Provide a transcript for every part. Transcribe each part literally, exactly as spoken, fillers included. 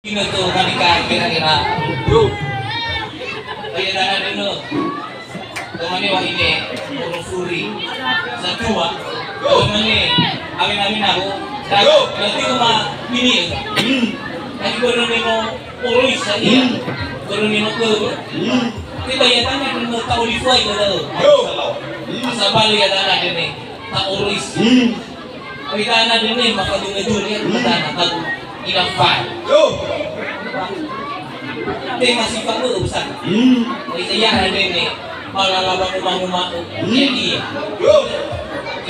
Ino to kami ka kira-kira. Yo. Ayo dana dino. Tomane wahine, Orofuri. Satua. Tomane, awena-wena ho. Yo. Berarti rumah ini ya. Hmm. Tapi baru nino Oroisa iya. Hmm. Baru nino ke. Hmm. Tapi bayar tanah dino tak boleh fly ke dalam. Yo. Hmm. Asal balik ya dana dini. Tak Orois. Hmm. Oi dana dene maka dua juri ya, hmm, dana baru ina fai. Yo. Te masih perlu besar. Hmm. Oi ya dene malah lawan rumah-rumah. Hmm. Ya iya. Yo.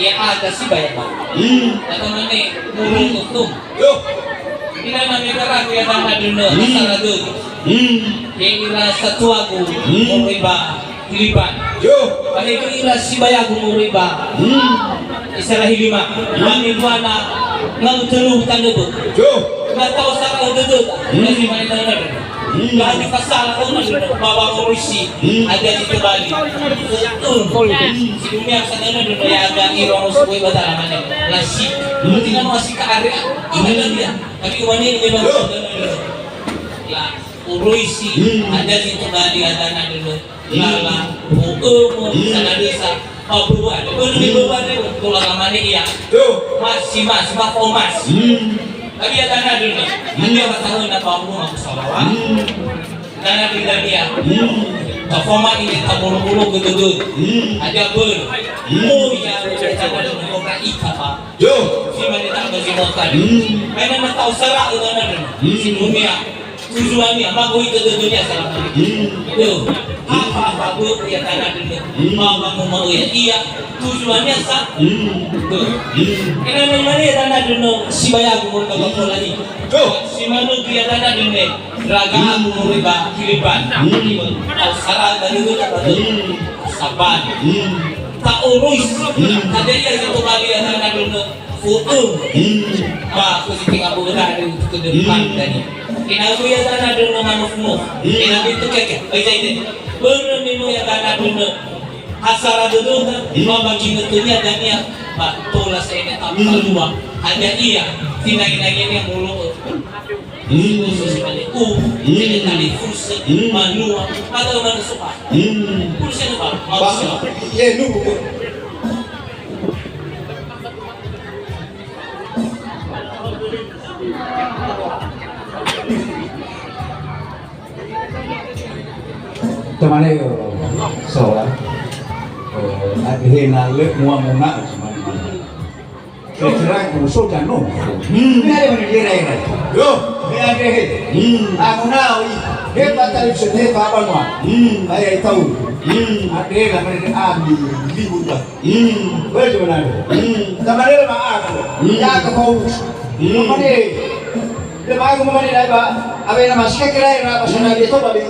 Ya ada sih banyak banget. Hmm. Kata mana murung tuh. Yo. Ina na megara ya dana dene, hmm, masalah tuh. Hmm. Ya ira satuagu, hmm, mau riba. Hiliban. Yo. Ba hewili ira sibayagu moroi ba. Hmm. Isera hilima. Hmm. Mami duana, ngau telu tandebe. Yo. Na tao sara dede. Hmm. Na si mane tandebe. Hmm. Ba ni pasala tau na ba ba moroi si. Hmm. Ada di tebali. Hmm. Si dunia sana dede ya ada iro sukui batara mane. Lasi. Hmm. Tinggal masih ke area. Apa dia? Tapi wani ini memang. Yo. Ya, moroi si. Hmm. Ada di tebali ada na dede. Lala, bo'ömo, hmm, sanadösa, ba böwö andre. Börö me, hmm, böwö andre, tola lamane ia. Yo. Mas, si mas, si mas, oh, mas. Hmm. Tapi ya dana dulu. Hmm. Nanti apa tahu na ba umur aku sawawa. Hmm. Dana dulu dia. Hmm. Tafoma ini tabolo-bolo gödögö. Hmm. Ada börö. Hmm. Oh, ya, ya, dana dulu, orang ika, Pak. Yo. Si mane tak bagi makan. Hmm. Karena na tao sara dana dulu. Hmm. Si dunia. Tujuannya, maka itu tujuannya salah. Hmm. Yo. Apa-apa bu ya tanah dulu. Hmm. Mama mau mau ya iya. Tujuannya sa. Hmm. Tuh. Hmm. Karena memang ya tanah dulu sibayagu mau ke pola ni. Tuh. Si manu dia tanah dulu. Raga, hmm, aku mau riba kiriban. Hmm. Au sara dari dulu apa tuh? Hmm. Saban. Hmm. Tak urus. Hmm. Tadi ya satu kali ya tanah dulu. Fo'ö. Hmm. Ba khösi tenga bö'öra da'ö ke depan, hmm, dania. Ena'ö ya dana döno manofnof. Hmm. Ena'ö itu keke. Oi, zaide. Börö me no ya dana döno. Asara dödöda, hmm, ba ba ginötönia dania, ba tola sa'ae, hmm, talua. Hadia ia, tinangi-nanginia molo'ö. Hmm. Khusus bale u, hmm, ini tali fuse, hmm, manua, atau manusia. Hmm. Fuse apa? Ba, manusia. Ye, lu. Tamane, eh, saola. Eh, adehe na lö mua mona, tamane. Kira-kira ku so jano. Hmm. Ni ada mana dia rai rai. Yo. Ni adehe. Hmm. Aku nao i. He patali sete papa mua. Hmm. Ayah tahu. Hmm. Adehe la mana ami libu ta. Hmm. Böi manö. Hmm. Tamane lö ma'agu. Hmm. Ya ke Paulus. Hmm. Tamane. Lö ma'agu mamane dai ba. Awena masika kira era ba sana dia to ba be.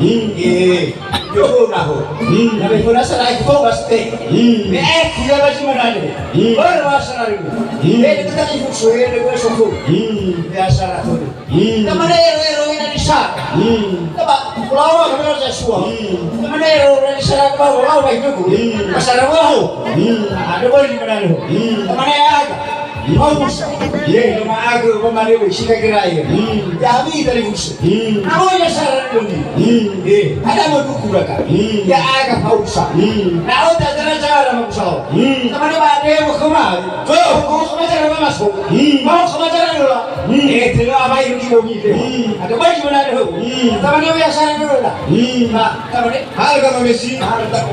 Hmm. Eh. Yo na ho. Hmm. Na be fona sana ke Paulus te. Hmm. Be eh, ya ba si manö. Hmm. Böi ba sana. Hmm. Eh, kita ibu sore de so. Hmm. Ya sana to. Hmm. Tamane ero-ero ina di sa. Hmm. Taba, ulawa ka mena Yosua. Hmm. Tamane ero ero ina di sa, taba, ulawa ka itu. Hmm. Pasara waho. Hmm. Ada boleh di mana tu? Hmm. Tamane aga. Hmm. Bagus. Ye, nama aga, pemane we, sika kira ye. Hmm. Ya, abi tadi bus. Hmm. Aku ya saran dulu. Hmm. Eh, ada mau duku raka. Hmm. Ya, aga pausa. Hmm. Nah, oh, tak cara-cara mau usaha. Hmm. Tamane ba ada mau kemari. Tuh. Mau kemari cara masuk. Hmm. Mau kemari cara dulu. Hmm. Eh, telo abai rugi bomi te. Hmm. Ada baik mana ada. Hmm. Tamane biasa dulu lah. Hmm. Nah, tamane. Harga mamesi. Harga.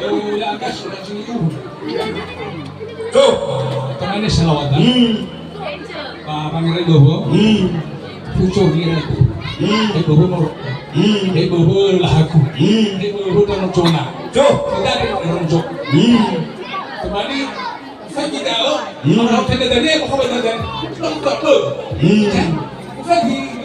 Oh, ya, kas, sudah dulu. Tuh. Tamane salawatan. Hmm. Ba, ba ngerai doho. Hmm. Pucuk ngerai. Hmm. He doho moro. Hmm. He doho lahaku. Hmm. He doho tano cona. Tuh. Tidak ada orang cok. Hmm. Kembali, saya tidak, hmm, orang kena dari apa kau berada? Kau tak apa. Hmm. Saya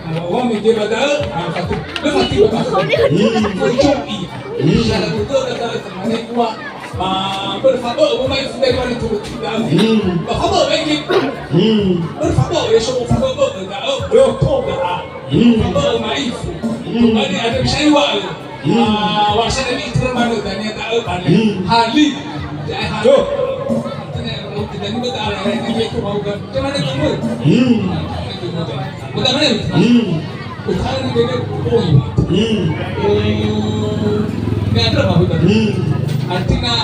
Wami dia ba da'ö, ah, fatu-, lö fati ba da'ö. Hmm. Foco'i. Hmm. Syarat itu kata teman-teman kuat. Ah, börö fabö'ö, wamai fudai wali tu tidak. Hmm. Ba fabö'ö, baik. Hmm. Börö fabö'ö, ya, so fabö'ö, da'ö. Yo. To, da'ö. Hmm. Fabö'ö, mai. Hmm. Kembali ada bisa iwa. Hmm. Ah, wasa dari itu mana tanya da'ö, balik. Hmm. Hali. Jadi, hali. Yo. Jadi, beta ala, ini dia tu mau kan. Cuman itu pun. Hmm. Beta mana? Hmm. Utara ni beda pun. Hmm. Ini ada apa, beta? Hmm. Artinya,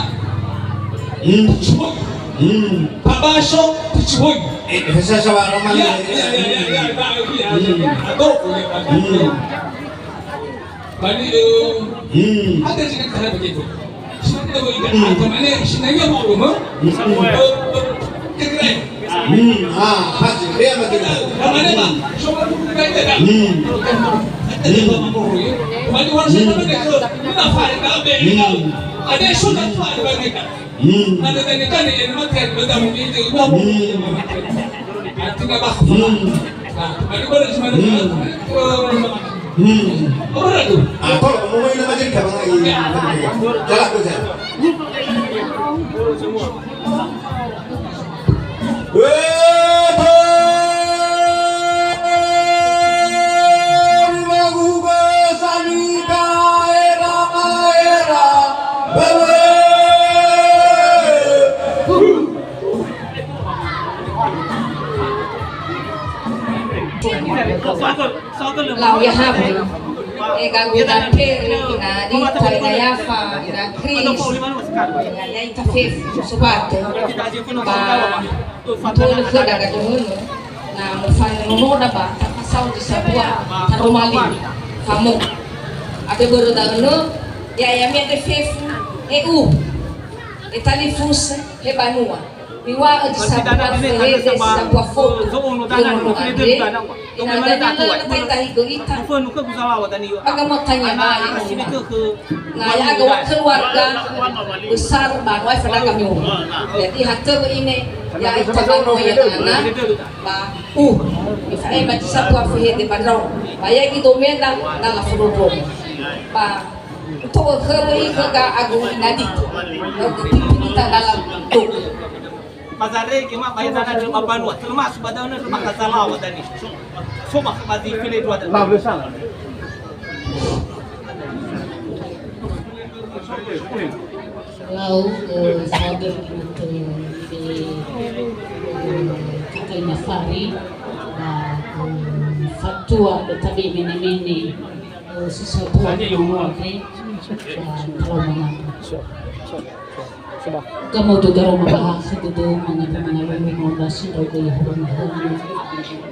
hmm. Cuy. Hmm. Tabasho, cuy. Eh, saya sabar, Rama. Ya, ya, ya, ya, ya, ya, ya. Hmm. Atau, ya, atau. Hmm. Bani, eh, hmm. Ada juga cara begitu. Sebenarnya, hmm. Atau mana, sebenarnya mau rumah? Hmm. Eh, eh, keren. Hmm. Ah, pasti. Dia betul. Yang mana, Pak? Coba dulu kita, kan? Hmm. Ada juga mau rumah, ya. Bani orang saya, hmm. Mana ke? Mana Pak? Ada yang sudah, Pak, ada yang Hmm. Hmm. Hmm. Ah, tolong, mau main apa jadi, Bang? Iya. Jalan tu, saya. Weh, rumah gua salika, era, era, bawa. Lau ya habu. Ega guna peri ina Dita, ina Yafa, ina Kris, ina Yaita fefu sobatö. Ba tolu khöda gadöhönö. Na mofanö nonoda ba tafasao zi sambua taroma li. Famo. Abe börö da'önö, ya'ia mi'andre fefu, e'u, etalifusö, he banua. Miŵa'ö zi sambua fehede, zi sambua foto, zi ono andre, ena'ö dania lö ta'itahigö ita. Ba gamuo tania bale. Na ya'aga wa keluarga besar ba no aefa ndra'aga mi'ohe. Jadi, hatölö ine, ya'ita banua ya'ana, ba, uh, ifa'ema zi sambua fehede ba ndraono. Ba ya'agi domeda, na lafondrondrongo. Ba, uto'ö khöda i khöda agu inadita. Ya'ugö pipi ita dalam dogo. Ba zarege ma ba ya'ana dödö ba banua, termasuk ba da'önö dödö ba Kazalawa dania. So, so ba, ba zi fele dua dania. Lau, eh, sahabat, eh, eh, kita ina Fari, ba, eh, fatua, eh, tabe mene-mene, eh, si sambua, eh, ba, kalau mengapa. Gamodo daroma ba ha khö dödö, mangandrö mangalulu, ma'ondrasi ndra'ugö ya'ahowu.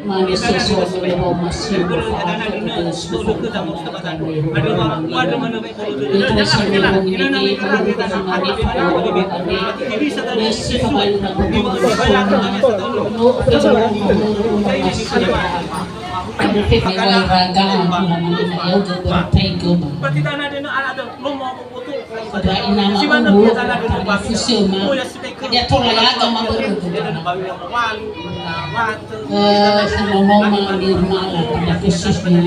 Mane seso melewa masi mafa'akha dödö, sumafa'akha dödö, ya'ahowu. Ya'ahowu. Ya'ahowu. Ba ina ma'uwu, talifusöma, dia tola ya'aga ma'uwu. Eh, si nono ma Nirmala, pada khususnya.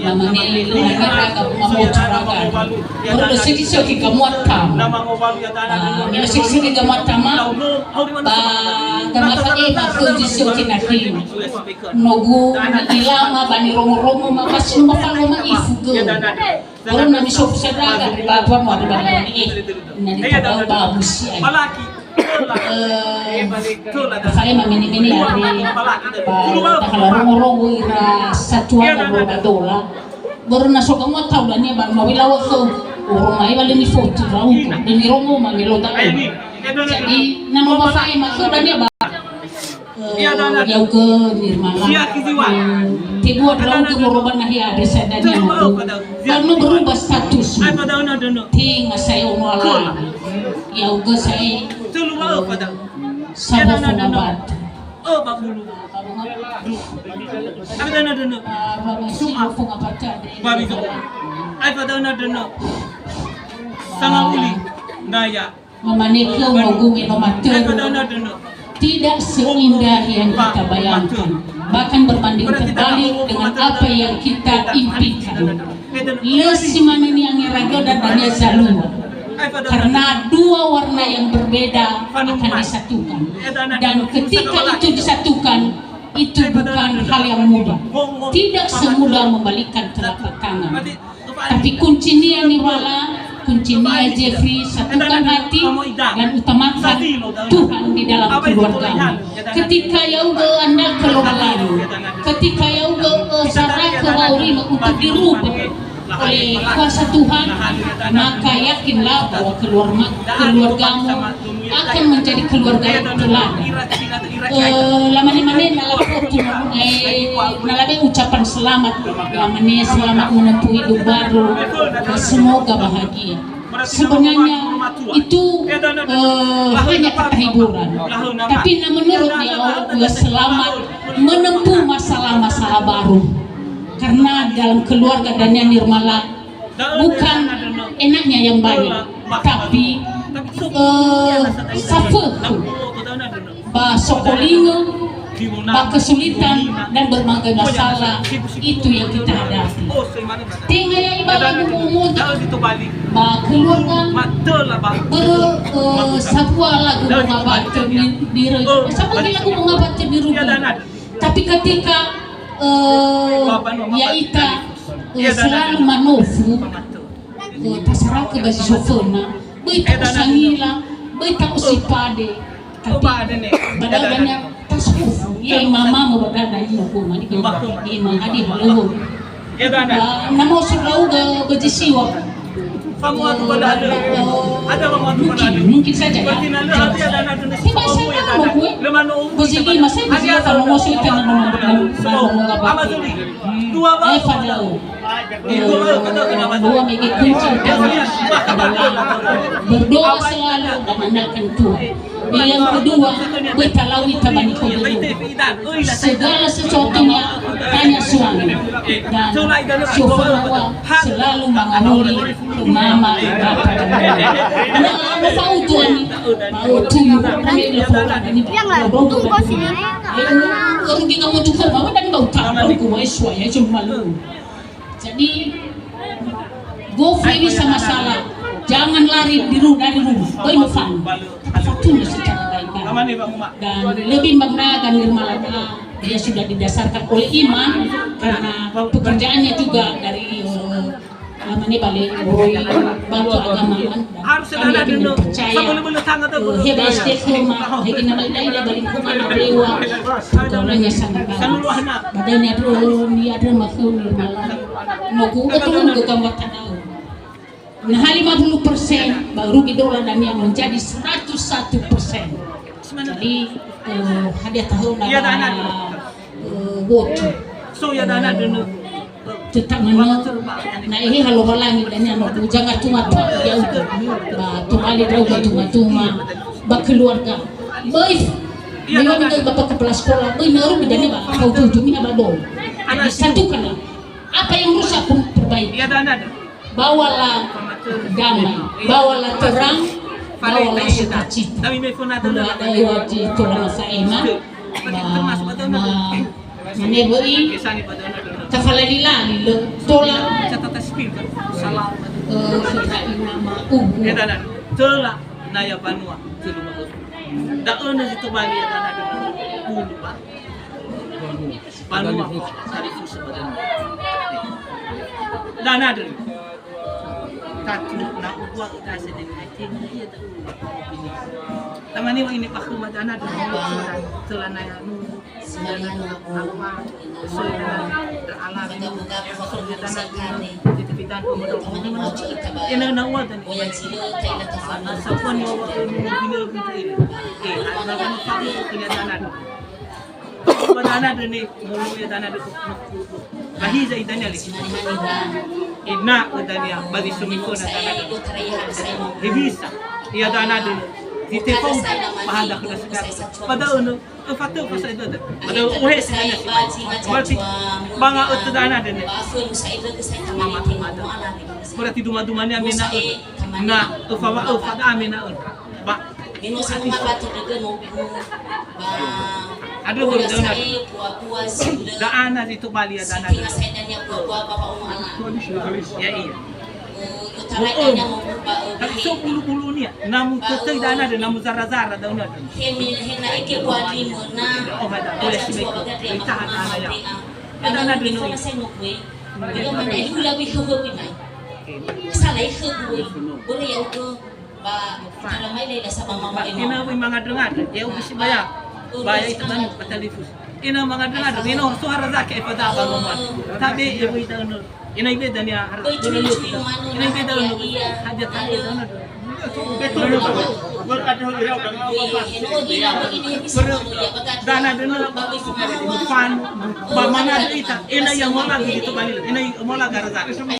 Namane, lagi raga, ma'uwu raga. Perlu sedikit gamuat tam. Ah, mila sedikit gamuat tam, ba, tamasa ema khö zi sio kinaki. Nogu, ilama, ba nirongo-rongo, ma, ba si no mafalua ma ifugö. Orang na misofu sadaga, ba tuan mo ada ba ni, eh, na di tabau ba musi ai. Eh, saya ma mene-mene ya, ba takala rongo-rongo ira satuan na dola. Baru na so gamuat tau dania ba mawi lawa khö, orang mai ba leni foto rau, leni rongo ma melo tau. Jadi, na no ba fa'ema khö dania ba. Eh, ya'ugö Nirmala. Eh, tebua ndra'ugö moroi ba nahia andre sa dania ma'uwu. Ba no berubah status. Tenga sa'ae ono ala. Ya'ugö sa'ae, eh, sabo fungabata. Ah, ba masih fungabata andre. Sangauli. Naya. Mamane khö nogu me no matörö, tidak seindah yang kita bayangkan, bahkan berbanding terbalik dengan apa yang kita impikan. Lö si mane ni'angeragöda dania zalua, karena dua warna yang berbeda akan disatukan. Dan ketika itu disatukan, itu bukan hal yang mudah. Tidak semudah membalikkan telapak tangan. Tapi kuncinya Nirmala, kuncinya Jeffrey, satukan hati dan Tuhan di dalam keluargamu. Ketika ya'ugö andakö Lowalangi, ketika ya'ugö, eh, sarahkö wa'aurimu untuk dirubah oleh kuasa Tuhan, maka yakinlah bahwa keluarga, keluargamu akan menjadi keluarga yang teladan. Eh, lamane-mane na lafotu, eh, na labe ucapan selamat, lamane selamat menempuh hidup baru, eh, semoga bahagia. Sebenarnya itu, eh, hanya kata hiburan. Tapi na menurut dia, eh, selamat menempuh masalah-masalah baru. Karena dalam keluarga Dania Nirmala bukan enaknya yang banyak, tapi, eh, safökhö ba sokolingö, ba kesulitan dan berbagai masalah itu yang kita hadapi. Tenga ya'i ba lagu mu'omoda ba keluarga, börö, eh, sambua lagu mengabati di, di, sambua lagu mengabati di rumah. Tapi ketika, eh, ya'ita, eh, selalu manofu, eh, tasarahkö ba zi so föna, böi ta'osangila, böi ta'osipade, tapi ba da'ö dania tasfofu, ya mamamu ba da'ö ino koma, ni koma, ima hadi halöho. Ba, na maosor ndra'ugö ba zi siwa. Mungkin, mungkin saja ya. Tiba saya kan mau gue. Ba zi lima saya ba zi lima kalau mau cerita na mau, mau, mau, mau apa? Eh, fadao. Eh, dua mege kunci utama adalah berdoa selalu dan andalkan Tuhan. Yang kedua, böi talau ita ba nikhögögö. Segala sesuatunya tanya suami. Dan si oföna ua selalu mangawuli mama, bapa, dan mama. Na, na fa'udu ani, fa'udu ani, fa'udu ani. Yang lalu, tunggu sini. Ayo, orang kita mau tukar, mama dan bau tak, aku mau suami, cuma malu. Jadi, go free bisa masalah. Jangan lari di ru-, dari rumah. Böi mefa'udu. Tetap fa'udu secara baik-baik. Dan lebih bangga dan Nirmala, dia sudah didasarkan oleh iman, karena pekerjaannya juga dari, eh, lamane bale moroi bantu agama, kan. Dan kami yakin dan percaya, eh, hebat S D K ma, hegi nama ida-ida balik ke mana dewa, pergaulannya sangat bagus. Badannya dulu, dia ada maksud Nirmala. Nogu betul ke gambar tanau. Nah, lima puluh persen, baru idola dania menjadi seratus satu persen. Jadi, eh, hadiah tahun, eh, wotu. So, ya, dana dulu. Tetap menang. Na ehe ha Lowalangi dania no, jangan cuma tak, ya udah. Ba, tobali ndra'ugö ba tuma-tuma, ba keluarga. Böi, memang dengan Bapak Kepala Sekolah, böi, na rugi dania ba, kau tujuh mina ba dong. Jadi, satukanlah. Apa yang rusak pun perbaiki. Ya, dana dulu. Bawalah damai, bawalah terang, bawalah sukacita. Kalau ada yang wajib tola masa ema, ma, ma, mane böi, tafalali-lali lö tola, eh, sukacita ma ubu. Töla na ya banua, tölu banua. Da'ö na zi tobali ya dana dulu, bulu, Pak. Banua, sarifu sebadan. Dana dulu. Tatu, na ubua kita sedang haji, iya tahu. Tamani wa ini paku madana dulu, celana ya nu, celana apa, soalnya terala ini, soalnya dana dulu, di tepitan pemuda. Ini na uwa dan ini. Sapuan wa wa ini, ini, ini. Eh, ada kan paku punya dana dulu. Ba dana döni, mulu ya dana döni. Ba hiza idania li. Ina idania, ba zi so miko na dana döni. He bisa, ya dana döni. Zi tefau, ba hada kena segala. Pada ono, eh, fatu fasa itu ada. Pada uhe si dania si. Berarti, banga otu dana döni. Mama tu mata. Berarti duma-dumania mena. Na, eh, fa wa, eh, fa da mena. Ba, Mino sama batu dege nogu ba. Aduh, udah, udah. Saya pua-pua sudah. Da'ö na zi tobali ya dana. Sehingga saya dan ya pua-pua Bapak Umar Alam. Ya, iya. Eh, utara oh, oh. Dana nogu ba, eh, tapi so bulu-bulu ni ya. Namu ba, tetai dana ada, namu zara-zara dana ada. Hemi, hena eke buat lima na. Oh, ada. Boleh sih. Tahan dana ya. Dana ada. Saya nogu. Dia mana itu lebih hobi mai. Salah itu gue. Boleh ya udah. Ba, ina wui mangadra-ngadra, ya ubi si baya. Baya ita banu, ba talifus. Ina mangadra-ngadra, ina suara zake ipada ba ngomong. Tabe ya wui daun. Ina ibe dania har. Ina ibe daun. Haja tani daun. Betul, betul. Berkata ira udah ngapa. Dana dana. Fan, ba mana ita. Ina yang mola gitu balik. Ina mola gara-gara.